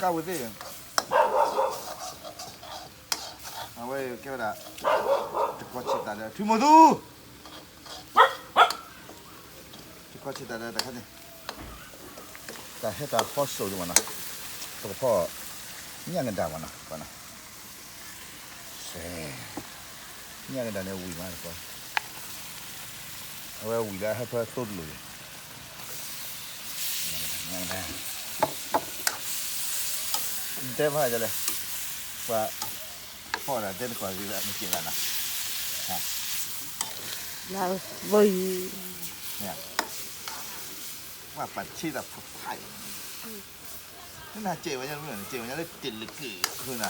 အဝဲသ့ၣ် အဝဲကဲဝဲဒၣ် တကီၢ်ဆံးသးဒီး ထွံၣ်မိၢ်သူ တကီၢ်ဆံးသးဒီးတခါန့ၣ် တၢ်ဟဲတၢ်ဖီစိၤဒံးမးနီၤ, ပကဖီ ညၣ်ကဒါမးနီၤ, ပနီၤ, ညၣ်ကဒါန့ၣ်ဝံၤမးတကီၢ်, အဝဲဝံၤလၢအဟဲဖဲသိတလိၤန့ၣ် ညၣ်ကဒါ တဲဖးဒ်လဲၣ်, ပှၤဖီအီၣ်တၢ်တဲတကီၢ်ဂ့ၤ မ့ၢ်ကဲးသးနီၤ, လၢဘီယံၤ ပှၤပာ်ထံသးဖးဖးအံၤ, နကဲးဝဲညါလၢမုၢ်နၤ နကဲးဝဲညါလၢတ့ၢ်လၢက့ၤဃုနၤ,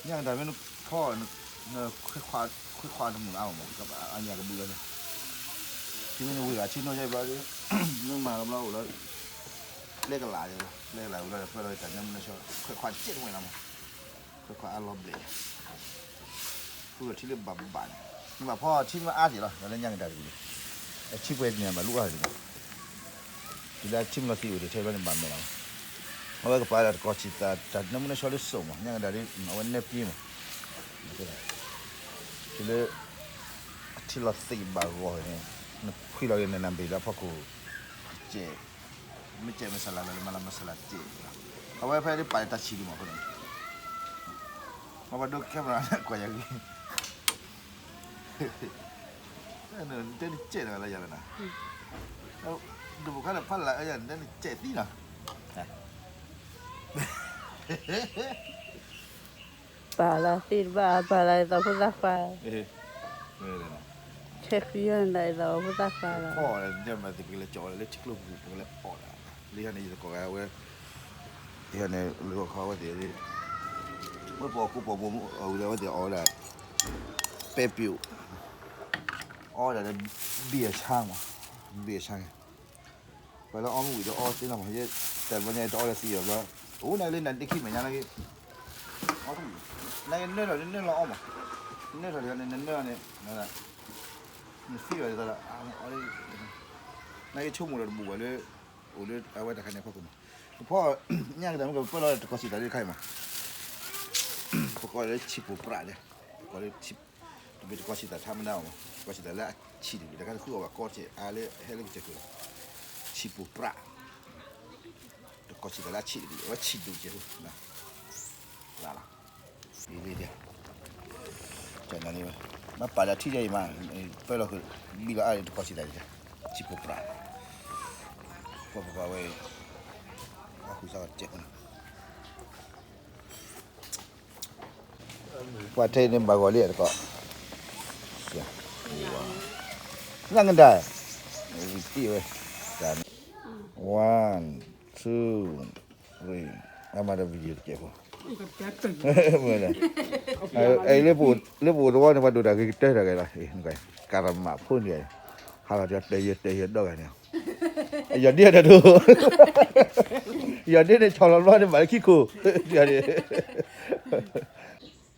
ညၣ်ကဒါမ့ၢ်နဖီအီၤ ခွဲခွါတမုာ်အါမး အညၣ်ကဘုးလီၤန့ၣ်, ထံမ့ၢ်နဝံၤဂၤထံနီၢ်ယဲဘျီဒီး မ့ၢ်မၤကဘျီအိၣ်လၢ ပျဲကလာ်, ပျဲကလာ်ဝံၤလီၤဒီး ပၢလီၤတၢ်ညၣ်မုၢ်နၢဆှီ ခွဲခွါတစဲးတဝဲလီၤမး, ခွဲခွါအါလီၤဘျဲၣ် ဃုလီၤထံလၢဘၣ်ဘၣ်န့ၣ်, နဘၣ်ဖီထံမ့ၢ်အါက့ၤလီၤ ဒီးလၢညၣ်ကဒါတက့ၤန့ၣ်, အထံပှဲၤတန့ၢ်ဘၣ်လူၤအါတက့ၤန့ၣ်, တုၤလၢအထံမ့ၢ်လီၤသံအိၣ်တ့ၢ်ထဲဘျီန့ၣ်ဘၣ်မဲာ်လီၤမး, အဝဲကပာ်လၢတကီၢ်ဆံးသး တၢ်ညၣ်မုၢ်နၢဆှီလၢစိာ်မး ညၣ်ကဒါဒ် အဝဲနဲပ့မး, တုၤလၢ အထံလီၤသံးဘၣ်ဂီၤန့ၣ် နဖှံလီၤက့ၤနနၢ်ဘ့ၣ်လၢအဖီခိၣ်, ကဲး, မ့ၢ်ကဲးမဆလးလီၤ လၢမၤလီၤမဆလးကဲး, အဝဲဖဲဒ်ပာ်လၢတၢ်ဆံးဒံးမးအဃိန့ၣ်, မ့ၢ်ပှၤဒိခဲမရၤန့ၣ်ကွၢ်ယၤဂ့ၤ နတဲနကဲးန့ၣ်လၢယၤလီၤနၤ, ဒိၣ်ဖုခါဒီးဖးလၢအၢယၤ နတဲနကဲးသံနီၤ, ပာ်လၢသ့ၣ်တဘၣ် ပာ်လၢအသးဖိသၣ်ခွါ, ဆဲဃံယၤန့ၣ် အသးဖိသၣ်ခွါလီၤ, ဖီအီၣ်ဒီး မ့ၢ်သ့ၣ်ပကလဲၤကၠီလၢထံကျိပူၤ ပကလဲၤအီၣ်ဒၣ်, လၢယၤန့ၣ် ယသကိးဂၤဝဲ ယၤန့ၣ် လၢခီဝဲသ့ၣ် ဝဲပအီၣ်ကူပီၣ်မူအဝံၤဒီး အဝဲသ့ၣ်အီၣ်ဝဲဒၣ် ပဲပျိၣ်, အီၣ်ဝဲဒၣ်ဒီး ဘံၣ်အဆါမး, ဘံၣ်အဆါန့ၣ် ပှၤလၢအီၣ်မ့ၢ်ဝံၤဒီးအီၣ်သ့လီၤမး, ယဲတၢ်ဘျီညါတအီၣ်လၢသံအီၤဘျီ, အိၣ်နၤလၢနဒ့ခံမဲာ်ညါနာ်က့, အီၣ်တမံၤ, နကနၢထီၣ်န့ၣ်နၢလီၤအီၣ်မး, နနၢထီၣ်န့ၣ် နနၢန့ၣ်, နသံအီၤဒ်သိးဒီး, နကဆိကမိၣ်ဒီးတဘူးဘၣ်လၢ, အိၣ်လၢအဝဲတခါန့ၣ်အဖီခိၣ်မး, ပဖီ, ညၣ်ကဒါမ့ၢ်ကပၢလီၤတကီၢ်ဆံးသးလၢတခါအံၤမး, ပကိးလၢဆံးပူၤပြးဒီး, ပကိးလၢ တမ့ၢ်တကီၢ်ဆံးသးထါမနုၤအီၤမး, တကီၢ်ဆံးသးလၢအဆံးတက့ၢ်, တခါတဃုအီၣ်ဘၣ်ကီတက့ၢ် အါလၢဟဲလၢကစၢၢ်ခိၣ်လီၤ, ဆံးပူၤပြး, တကီၢ်ဆံးသးလၢအဆံးတက့ၢ် အဝဲဆံးဒိၣ်ကဲး, လၢလီၤ, အံၤလံ, ကနၤလံ, မ့ၢ်ပာ်လၢထံၣ်ယဲအံၤမး, ပၢလီၤဃုာ်, ဘံၣ်လီၤအါလၢတကီၢ်ဆံးသး, ဆံးပူၤပြး, ပှၤပှၤဝဲ, အဃုာ်စၢ်ကတၢၢ် ပှၤထဲအံၤန့ၣ်ဘၣ်ဂီၤလံ တကီၢ်, ညၣ်ကဒါ, ဝံၤတံၢ်ဝဲ, one, two, three, အမၤဒီး video တကဲးဖိ, လၢပအိၣ်တဝီန့ၣ် ပှၤဒိၣ်တၢ်ဂ့ၤကတၢၢ်တၢ်ဂ့ၤလီၤ, ကရမးဖိန့ၣ်, ဟးလီၤဒီးတၢ်ယဲၢ်တၢ်ယဲၢ်ဒီဂၤန့ၣ်, ယီၤဒ့တဒိ, ယီၤဒ့န့ၣ် ဆီၣ်လီၤဘျီန့ၣ် ဘၣ်လၢခံခိၣ်,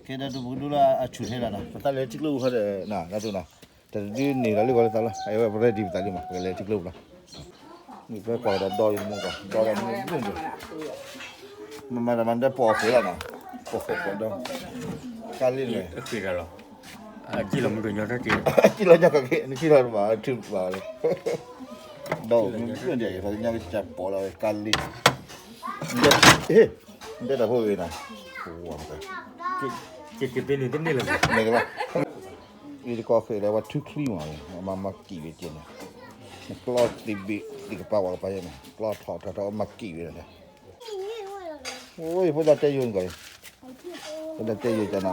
ကဲဒီးဒိၣ်ပကဒိလၢအဆူၣ်ထဲဒၣ်နီၤ ပသးလဲၤထံကျိပူၤဃီဒီး နၤဒိၣ်နီၤ, တၢ်တဒုန့ၢ်လီၤလၢဂီၤလၢသးလီၤ အဝဲပရဲဒံးပသးလံမး ပကလဲၤထံကျိပူၤလီၤ, မ့ၢ်ပှၤကွၢ်ဒီးဒီးမ့ၢ်ကွၢ် ဒီးဒီးမ့ၢ်မ့ၢ်, မ့ၢ်မၤဒီးမၤဒီးပိာ်ဃဲၤလီၤနီၤ, ပိာ်ဃဲၤပိာ်ဒီး, ကါလံန့ၣ်, ကံလီၤမုၢ်ကညီတၢ်တ့ၢ်, ကံလီၤညါကက့ၤ နကံလီၤတဘၣ် ထုဘၣ်လီၤ, ဒီးမ့ၢ်မ့ၢ်ဒီး ယသးညါကစၢ်ပိာ်လီၤဝဲကါလံ, နတဲတၢ်ဖိဂ့ၤနၤ, က့ၤက့ၤပ့ၤန့ၣ်တန့ၢ်လၢၤဘၣ်, န့ၣ်ကလီၤ, အံၤတကီၢ်ဃဲၤလၢပှၤထုချံမး, မၤမၤကံၣ်ဝဲကဲန့ၣ်, နကျီသ့ဘ့ၣ်သ့ကပၤဝဲကပၤယဲန့ၣ် ကျီထီၣ်ထီၣ်ထီၣ်မၤကံၣ်ဝဲန့ၣ်, အိၣ်ဖိသၣ်တဲယိၤန့ၣ်ကီး, ဖိသၣ်တဲယိၤကနၤလီ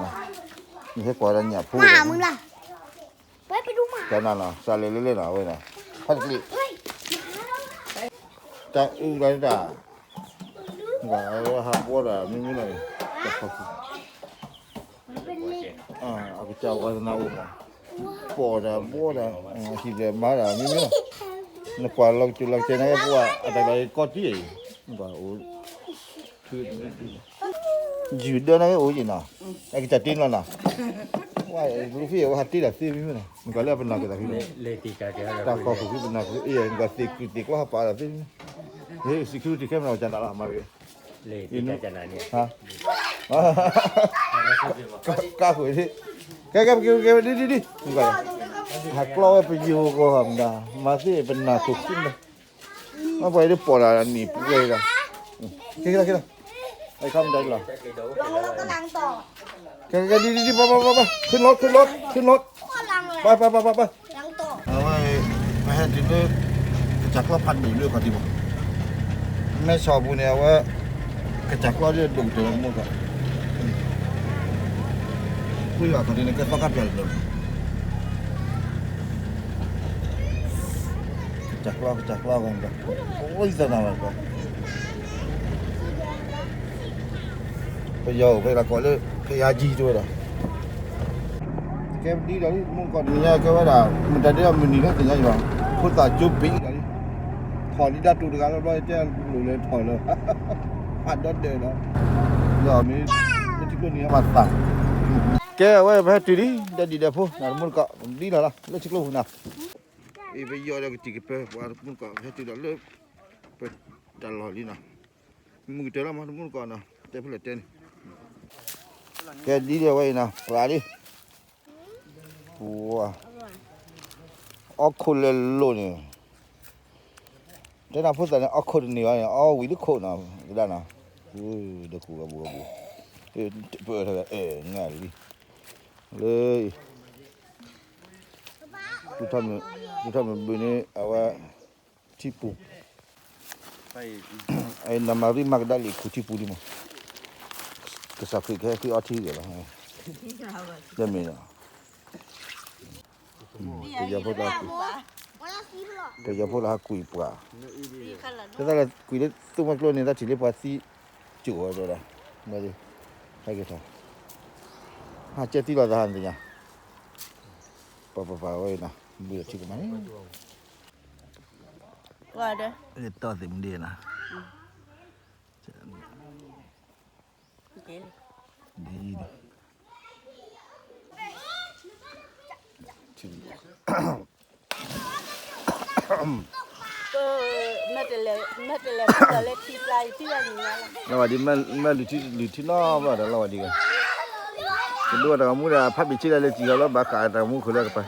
ၤ, နဟဲကွၢ်ဒီးညၣ်ဖိ, ကနၤလီၤ စးလဲၤလဲၤလဲၤလီၤအဝဲန့ၣ်, ဖးတကျ့ၢ်, တၢ်အုၣ်လီၤတၢ်, ဟးဘှီဒီးမ့မ့ၢ်လီၤ, တၢ်ခီၣ် အကစၢ်ဝါသနာအိၣ်မး, ပိာ်ဒီးဘှီဒီး, ဟံၣ်ဒီးမၤဒီးမ့မ့ၢ်လီၤ, နကွၢ်လီၤကစၢၢ်လီၤကစၢၢ်န့ၣ် ပှၤအတၢ်လီၤကီတံၢ်အံၤ, ပှၤအိၣ်, ယုၢ်ဒၢန့ၣ်အိၣ်ယံၤနီၤ, အကစၢ်တ့လီၤနီၤ, လူၤဖံးအဝဲဟးတ့ၢ်ဒီးသ့ၣ်မ့ၢ်မ့ၢ်နီၤ နကွၢ်လၢပနၢ်က့ၤသးဖံ တၢ်ဃီဃုာ်ဖံပနၢ်က့ၤ အ့ၣ် နကွၢ်သ့ၣ်ကုာ်သ့ၣ်ကျီဟးပာ်ဒီးသ့ၣ်မ့ၢ် ဟ့ၣ် security camera ကနၤလီၤ မၤက့ၤ ကါဃုာ်ဒ် ကဲကဲကဲကဲဒ်ဒ်ဒ် နကွၢ် ဟးကျီဝဲပယိၤကီၢ်မတၤ မၤသ့ၣ်ပနၢ်ခိၣ်ခုၣ်မတၤ မ့ၢ်ပှၤအံၤဒ်ပိာ်လၢနံၣ်ပူၤဝဲအံၤလီၤ ကဲကဲကဲ အခီမတၤလီၤ ကဲကဲကဲ ဒ်ဒ်ဒ် ပၢ်ပၢ်ပၢ်ပၢ် ခုၣ်နီၣ်ခုၣ်နီၣ်ခုၣ်နီၣ် ပၢ်ပၢ်ပၢ်ပၢ်ပၢ် အဝဲ ပဟဲတုၤလၢ ကစၢ်ကျီဖးဒိၣ်လၢခီၣ်ထံးဘၣ် မဲဆီးပူၤန့ၣ် အဝဲ ကစၢ်ကျီဒ်ဒိၣ်ကတၢၢ်လီၤမ့ၢ်ကီး ကွံာ်ဘၣ်ခီၣ်ထံးန့ၣ် ကဲသီခါပျၢ်လီၤ ကစၢ်ကျီ ကစၢ်ကျီ အိၣ်သနၤဘၣ် ပယီၤအိၣ်ဖဲလၢကိးလၢ ဖဲယါကံတဝဲဒီး ကဲဒ်ဒီးလံ မုၢ်ကီၢ်တနံၤညါကဲဝဲဒၣ် မတၤဒ်အမုၢ်နံၤလၢသ့ၣ်ညါယွၤ ဖိသၣ်ကၠိပံၤဒီးလံ ထီၣ်လံတၢ်တူၢ်တဂၤလီၤဘျီ တဲလိၤလဲၤထီၣ်လၢ ဖးဒီဒၢးလီၤ လၢထံကျိနံၤမၤသး ကဲဝဲပဟဲတုၤလံ ဒီးဒံၣ်ဒီးဖိ နမုၢ်ကီၢ်ဒ်လီၤလီၤ လၢထံကျိပူၤနီၤ အံၤပယီၤဒီးကတံၢ်ကပၢၤ ပှၤတမုၢ်ကီၢ် ပဟဲတုၤဒီးလၢ ပတၢ်လီၢ်လံနီၤ မုၢ်ကတၢၢ်လီၤမး တမုၢ်ကီၢ်နီၤ တဲဖဲလဲၣ်တဲန့ၣ် ကဲဒ်ဒီးဝဲအံၤနီၤ ပှၤလံ ပှၤ အီၣ်ခိၣ်လၢလိၣ်န့ၣ် တဲနၤဖိသၣ်န့ၣ် အီၣ်ခိၣ်တန့ၢ်ဘၣ်န့ၣ် အီၣ်ဝံၤလၢခိၣ်နီၤ ကဒၣ်နီၤ ဒီးကူၣ်အဘူးအဘူး ပအၢထီၣ်အဲၣ်ငါလံ လၢ ဒုးထီၣ်မုၢ်ဘုန့ၣ် အဝဲ ထံပူၤ နမၤရံမၤကဒါလံာ်ခူၣ်ထံပူၤလံမး ကစၢ်ခရံာ်ကဟဲဃ့အီထံဂ့ၤလီၤ တမ့ၢ်ဒီး ပယီၤဖိလၢဟးကွံာ် ပယီၤဖိလၢဟးကွံာ်ပှၤ တၢ်လၢကွံာ်လၢသူမွဲကျိန့ၣ် တၢ်ထံၣ်လၢပှၤသံကၠိၣ်ဝဲဒီး ဟဲက့ၤထီၣ် ဟးကဲသံလီၤသးဟးနသ့ၣ်ညါ ပပပဝဲနီၤ ဘုထံကမၤန့ၣ် တီၢ်သ့ၣ်မုၢ်ဒ့နီၤ လီၤဝဲဒ်မ့ၢ်လုၢ်ထံလုၢ်ထံနီတဘျီဒီး လီၤဝဲဒ် ကဒိၣ်တၢ်ဂီၤမူဒီး ဖးဘ့ၣ်ဆ့ဒၣ်လၢစံၣ်ဂီၤလီၤ ဘၣ်ဃးတၢ်ဂီၤမူခိၣ်လၢကပၤ ပှ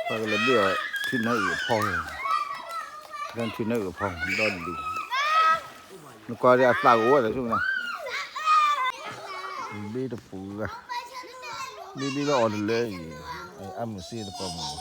ၤကလဲၤဘ့ၣ်အီၤ ထံနၢအုၣ်အဖီ ထံနၢအုၣ်အဖီ ဒီဒူၣ် နကွၢ်ဒီးအသးကအိၣ်ဝဲဒၣ်ဆူၣ်မး ဘ့ၣ်တပူၤဂၤ ဘ့ၣ်ဘ့ၣ်လၢအီၤတလၢအံၤ အမုၢ်စ့တကိးမုၢ်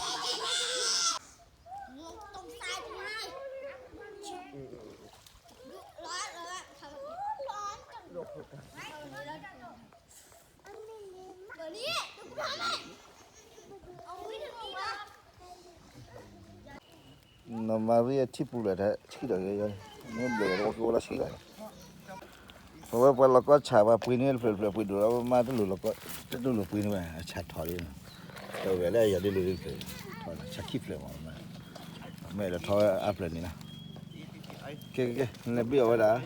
နမၤရံအထံပူၤလၢာ် တၢ်ဆံးဒီးယဲ မ့ၢ်ဘျဲၣ်ဒီးကဝီလၢဆံးလီၤ ပဝဲပှၤလီၤကီဆၣ်ပှၤပှ့ၤန့ၢ်တဖျၢၣ်တဖျၢၣ်ပှ့ၤဒိၣ်လီၤ ပမၤတလိၣ်လီၤကီ တလိၣ်ပှ့ၤန့ၢ်ဝဲ အဆၣ်ထီၣ်လံ တဝဲလၢယၤဒ်လိၣ်လံတဖျၢၣ် ထီၣ်ဆၣ်ခံဖျၢၣ်မး မ့ၢ်အဲၣ်ဒိးထီၣ်ဝဲအါဖျၢၣ်န့ၣ်လီၤ ကဲကဲကဲ လဲၤဘ့ၣ်အီၤဝဲဒၣ်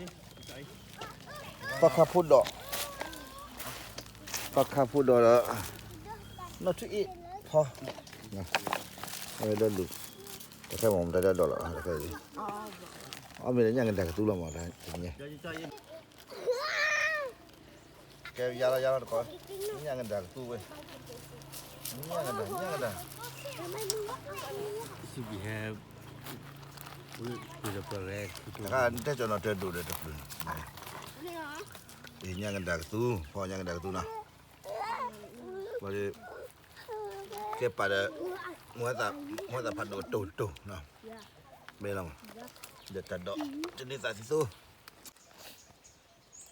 သီခါဖိဒီး သီခါဖိဒီးဒီး နီၢ်ထွံၣ်အ့ၣ်ဖီ အဝဲဒီးလူၤ တၢ်ခဲမ့ၢ်မတၤဒၣ်ဒီးလီၤ တၢ်ခဲအံၤ အီၣ်မ့ၢ်လၢညၣ်ကဒၤကသူလီၤမး တၢ်တနံၤညါ ကဲယါလီၤယါလီၤတကိး ညၣ်ကဒၤကသူဝဲ ညၣ်ကဒၤ ညၣ်ကဒၤ စံးဘံၣ်ဟဲ ဝဲ ပှ့ၤဒီးပှၤရဲၣ် တခါတဲကၠီနီၤတဲဒိၣ်ဒီးတပျုၤန့ၣ် အံၤညၣ်ကဒၤကသူ ဖီညၣ်ကဒၤကသူနီၤ ဘၣ်ဒီး ကဲပာ်ဒီး မူဟဲသၣ်ဖးဒိၣ်တိၢ်တိၢ်နီၤ မ့ၢ်လီၤမး ဒီးတၢ်ဒိး တန့ၢ်သးသံသိ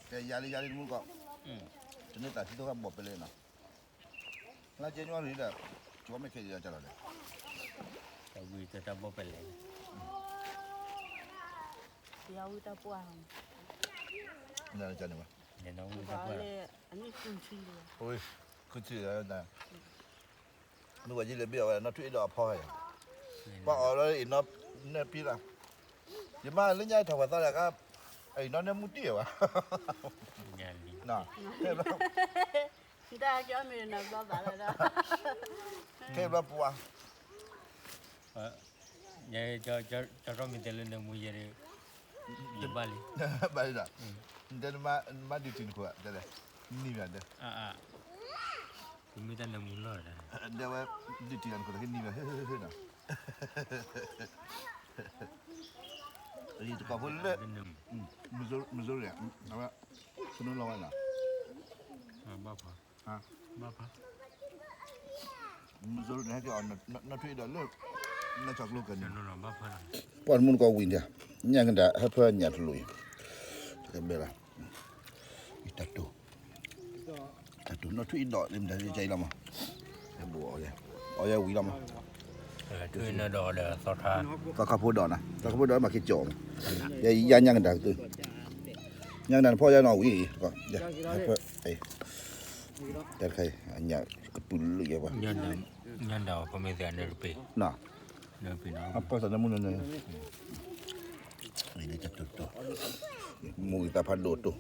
ကဲယါလံယါလံတမူတကိး တန့ၢ်သးသံသိကဘီၣ်ပဲလဲၣ်နီၤ လါကဲညါရံၣ်ဒီး ကၠီမ့ၢ်ခဲအံၤဒီးကလီၤလဲၣ် တၢ်ဝံၣ်တၢ်ဘီၣ်ပဲလဲၣ် နကန့ၣ်ဘၣ် နဝံၣ်တၢ်ပှၢ် ဝံၣ် ခုၣ်ထံၣ်ဒီး မ့ၢ်ဝဲယလဲၤဘ့ၣ်အီၤဝဲ နီၢ်ထွံၣ်အ့ၣ်ဒီးအဖီယၤ ပှၤအီၣ်လီၤအံၤနီၢ်နဲၣ်ပံလၢ ယမါလၢညါထီၣ်ပှၤသီဒီးကါ အံၤနီၢ်န့ၣ်မူတံၢ်ဝဲ, ထဲဘျီ, ထဲဘျီပှၤ, ကၠီထီၣ်မ့ၢ်တဲလၢနမူယဲၢ်ဒီး, ဘၣ်လံ, ဘၣ်လံဒီး, တဲနမါ duty နခိၣ်, တဲလဲၣ်, နံၤမးတဲ, မ့ၢ်တၢ်နမူလီၢ်, တဲဝဲ duty နခိၣ်တကနံၤမး, နီၤ, ယတကိးဖိလၢ, Missouri, အဝဲ, ဆနလီၤဝဲနီၤ, ဘၣ်ဖး, ဘၣ်ဖး, Missouri န့ၣ်ဟဲက့ၤအီၤ, နီၢ်ထွံၣ်အံၤဒီးလၢ, နီၢ်ဆီကျိကန့ၣ်, ပှၤတမူတကိးဝံၤဒၣ်, ညၣ်ကဒၣ်ဟဲဖၢညၣ်တလိၣ်အံၤ, တကဘဲလီၤ, တၢ်တိၢ်, တၢ်တိၢ်နီၢ်ထွံၣ်အံၤဒီး လၢမတၤလၢကၢအံၤလီၤမး, အီၣ်ယဲဝံၤလီၤမး, သီခါဖိဒီးနီၤ, သီခါဖိဒီးမၤက့ၤကၠီမး, ယညၣ်ကဒၣ်ကသု, ညၣ်ကဒၣ်နဖီၣ်ယဲနီၤဝံၤ, တၢ်တခါအံၤ, ညၣ်ကပုာ်လၢယဲပှၤ, ညၣ်ဒၣ်ဖီမ့ၢ်သ့ၣ်နၢတပ့ၤ, နၢတပ့ၤနီၤ, အပၢ်သးနၢမူနၢနၢ, မူဂံၢ်သးဖးဒိၣ်တိၢ်,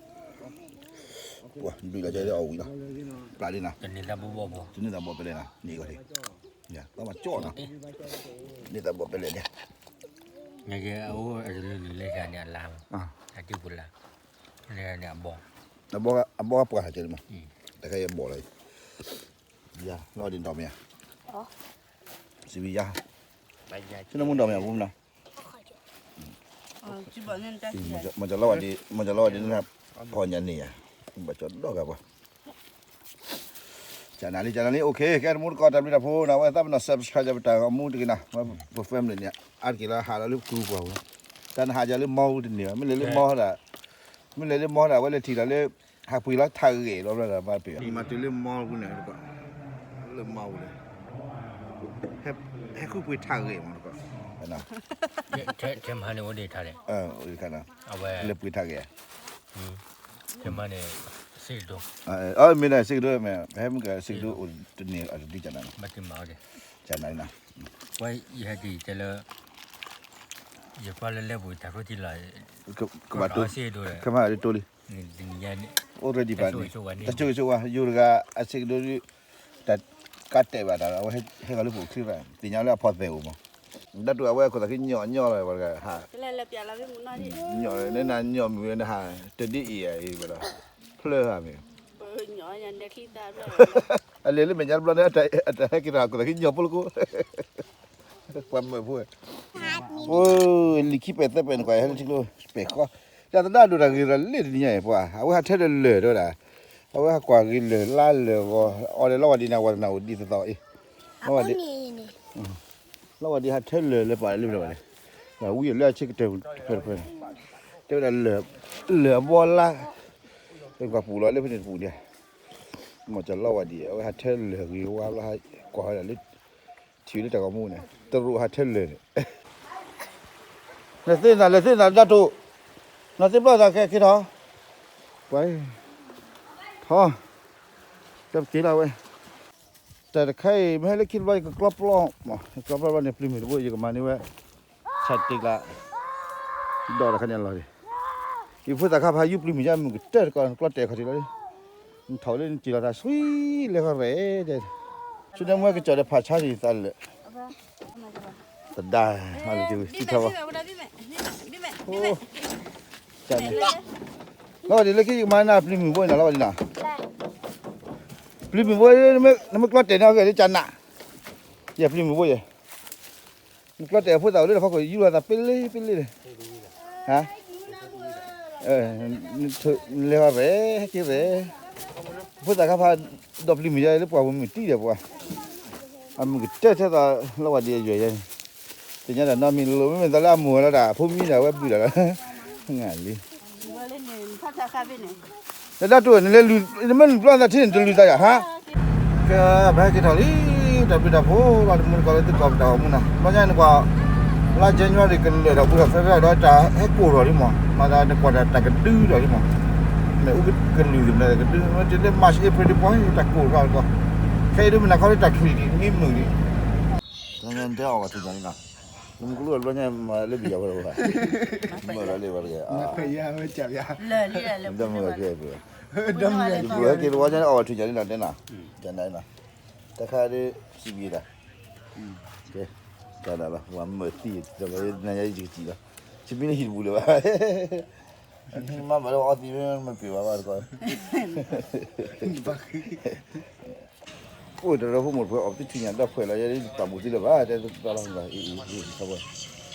ပှၤဒုးလီၤကဲအီၣ်ဝံၤလီၤ, ပျၢ်ဒ်နၤ, တန့ၢ်သးဘီၣ်ပလဲၣ်နၤ, န့ၢ်ဂီၤဒံး, သးမၤကၠီနီၤ, န့ၢ်သးဘီၣ်ပလဲၣ်ဒံး, နကအိၣ်အတလၢနုာ်လၢဆါန့ၣ်အလါ, အတံၢ်ပူၤလါ, န့ၣ်အဘီ, အဘီပှၤဟးကဲလံမး, တခါအံၤအဘီလီၤ, ယၤလီၤဒ်နီၤမ့ၢ်ဧါ, စံးဝံၤယၤ, ဆ့ၣ်နီၤမူဒီးမ့ၢ်ဧါပူၤနီၤ, မၤကလီဝဲဒ်, မၤကလီဝဲဒ်န့ၣ်, ဖီညါန့ၣ်ယၤ, ဘၣ်ကၠီဒီဂၤပှၤ, ကနၤလံ ကနၤလံ OK ကဲတမူတကိးတၢ်ဘျုးတၢ်ဖှိၣ်နီၤ ဝဲသးပနီၣ် subscribe ပတၢ်ဂီၤမူတဂ့ၤနီၤ ပ family န့ၣ် အါတက့ၢ်လၢဟးလီၤလၢပကူပှၤဝဲ, တၢ်နဟးယၤလၢမီၢ်ပူၤတန့ၢ်ဘၣ် မ့ၢ်လဲၤလၢမီၢ်ဒၣ်, မ့ၢ်လဲၤလၢမီၢ်ဒၣ် အဝဲလဲၤထံၣ်လီၤလၢ ဟးပှ့ၤလီၤထးဂဲၤလီၤဘျီဒီးဘၣ်ပ့ၤ, မၤတုၤလၢမီၢ်ပူၤန့ၣ်, လၢမီၢ်ပူၤန့ၣ်, ဟဲဃုပှ့ၤထးဂဲၤမး, ထဲမဟါန့ၣ်အိၣ်ဒံးထါလဲၣ်, လဲၤပှ့ၤထးဂဲၤ မ့ၢ်ဒၣ်စ့ကဒိ မ့ၢ်ဟဲမုၢ်ကစ့ကဒိအိၣ်တန့ၢ်အတဒ်ကနၤ, ကနၤ, ဝဲယဟဲက့ၤတဲလၢ ယကွၢ်လၢလဲၤပှ့ၤတၢ်ခိၣ်ထံလီၤ, ကဘၣ်တိၢ်စ့ကဒိ, ခဲမးဒ်တိၢ်လံ, အိၣ်ရ့ဒံးဘၣ်န့ၣ်, တၢ်ဆိၣ်ဂ့ၤဆိၣ်ဝါ ယိၤတဂၤအစ့ကဒိ, တၢ်ကးတဲာ်ဘၣ်တၢ်ဒီး အဝဲဟဲဂီၤလၢပအိၣ်ချ့ဘၣ် သ့ၣ်ညါလၢအဖီၣ်သဲးအိၣ်မး, ဒၣ်တူၢ်အဝဲခိၣ်သးခံညီညီလီၤ, ဝဲတဂၤဟး, ညီနနညီမုၢ်ဝဲနဟး, တဒ်အံၤအံၤဘၣ်ဒီး, ဖျၢၣ်ဧါမ့ၢ် အလဲၤလၢမဲာ်ညါတဘျီန့ၣ် အတဟဲက့ၤတၢ် ခိၣ်သးခံညီဖိလၢကိး, ပှၤမၢဖိ, အိ လံာ်ခံပဲာ်သၢပဲာ်န့ၣ် ကွၢ်ဟဲလၢထံကျိပဲာ်ဃီ, တၢ်သဒၣ်ဒိၣ်တၢ်ဂ့ၤတၢ်လ့ၣ်တနံၤညါအံၤ ပှၤ အဝဲဟးထၢလၢာ်လၢာ်တဲဝဲဒၣ်, အဝဲဟးကွၢ်ဂ့ၤလၢာ်လါလၢာ်ဂီၤ, အီၤဒီးလီၤဝဲဒ်န့ၣ် ဝဲတနၢ်အိၣ်ဒ်သိးသိးအံၤ, လီၤဝဲဒ် လီၤဝဲဒ်ဟးထၢလၢာ်လၢပှၤလၢဖဲလဲၣ်ဝဲန့ၣ်, ဝံၤလၢအဆ့ကတၢၢ်တဖျၢၣ်တဖျၢၣ်န့ၣ်, တဲဝဲဒၣ်လၢာ်အဘီလါ, ပှၤပူၤလီၤလၢဖဲန့ၣ်တပူၤန့ၣ်, မ့ၢ်ကလီၤဝဲဒ် အဝဲဟးထၢလၢာ်ဂ့ၤဝါဘျီ ဟးကွၢ်ဝဲဒၣ်လၢ ထံၣ်လၢတၢ်ဂီၤမူန့ၣ် တရူးဟးထၢလၢာ်န့ၣ်, လဲၤသ့နၤ လဲၤသ့နၤ ဒၣ်တိၢ်, နီၢ်သ့ဘျီသးခဲက့ၤထီၣ်, ပှၤ, ထီၣ်, ကဲပက့ၤလီၤဝဲ, တၢ်တခါအံၤ မ့ၢ်ဟဲလၢခံတဘျီ ယကကျီပျီ, ယကျီပျီဘျီန့ၣ် ပျံၤမုၢ်တဘိ ယကမၤန့ၢ်ဝဲ ဆၣ်တ့ကျး, ဒီးတခါန့ၣ်အလီၢ်န့ၣ်, ယဖိသၣ်ခါဖးယုၢ်ပျံၤမုၢ်ယါမုၢ်ကတၢၢ်တကီၢ် ကျီတဲာ်ခီၣ်ထံးလီၤ, နထီၣ်လၢနစံၣ်လီၤသး ဆွံလဲၤဃီရဲၣ်, ဆူညါမ့ၢ်ကစီၣ်ဒီးဖးဆါန့ၣ်သးလၢာ်, သဒါ, စံၣ်ထီၣ်ဘၣ်, လီၤဝဲဒ်လၢခံယကမၤနၤပျံၤမုၢ်ဘိန့ၣ် လီၤဝဲဒ်နၤ, ပျံၤမုၢ်ဘိ နမ့ၢ်ကျီတဲာ်န့ၣ် အဂ့ၢ်လၢကနး, ယပျံၤမုၢ်ဘိယဲ နကျီတဲာ်အဖိသၣ်အိၣ်လၢတၢ်ဖီခိၣ် ယူၢ်လီၤသးပလ့ပလ့, ဟါ, လဲၤရဲၣ်က့ၤရဲၣ်, ဖိသၣ်ခါဖး ဒီးပျံၤမုၢ်ယါလၢပှၤဝဲမုၢ်တံၢ်ဒီးပှၤ, အမုၢ်ကတၢၢ်ထဲသိးလီၤဝဲဒ်အယွၤယဲန့ၣ်, သ့ၣ်ညါတၢ်နီတမံၤလိၤ မ့မ့ၢ်သးလၢအမိၢ်ဝဲလီၤဒၣ် အဖိမံဒၣ်ဝဲဘုၣ်ဒၣ်လီၤ, နဒၣ်တိၢ်န့ၣ်လဲၤလုၢ်, နမ့ၢ်လုၢ်ပျီသးထံၣ်န့ၣ် တလုၢ်သးယၤဟါ ကဲ ပဟဲက့ၤထီၣ်လံ, တၢ်ဘျုးတၢ်ဖှိၣ်လီၤ တမူတကိးလၢသုကိးပတၢ်ဂီၤမူနီၤ, ဘျီညါနကွၢ်, လါ January ကလၢာ်ဒီး ဘူးထီၣ် February ဒီးတၢ်ဟဲကိၢ်ထီၣ်လံမး, မၤသးနကွၢ်တၢ်တၢ်ကဒုထီၣ်လံမး, မ့ၢ်အူကလုၢ်သ့ၣ်မနုၤကဒု, မ့ၢ်တုၤလၢ March April ဒ်ပှၤ တၢ်ကိၢ်ထီၣ်လီၤ, ခဲအံၤဒ်မ့ၢ်နၤခီလၢတၢ်ချံၣ်ဒံး မ့ၢ်မုာ်ဒံး, တဲအီၤဝဲထူၣ်ညါလံနီၤ နမူကလူးအဘျီညါမၤလၢဘံယၤဝဲလီၤဘၣ်, မၤလၢလၢဘၣ်တဂ့ၤ, လၢလံ, ဒီးမၤကဲ, ဒီးမၤကဲ, ယဘျုးဟဲက့ၤတဝီညါန့ၣ် အီၣ်ဝဲထွံၣ်ညါန့ၣ်နီၤ တဲနၤ, ကနၤနီၤ, တခါဒ် စံးဘံယၤ, ကဲ, ကနၤလီၤ ပှၤမၢသံ, နၤယၤယကစံးလီၤ, စံးဘံန့ၣ်ဟံၣ်တပူၤလၢၤဘၣ်, မ့ၢ်မၤဘၣ်လၢအီသံးမ့ၢ်မ့ၢ်ပှ့ၤဘၣ်ဘၣ်တကီ, အိၣ်တရၢဖိမိၢ်တဖှဲးအီၣ်ပသံထွံၣ်ညါဒီးဖှဲးလီၤ ယဲဒ်ပာ်မူသံလၢၤဘၣ်, တဲတၢ်လီၤ, ခီဖျိ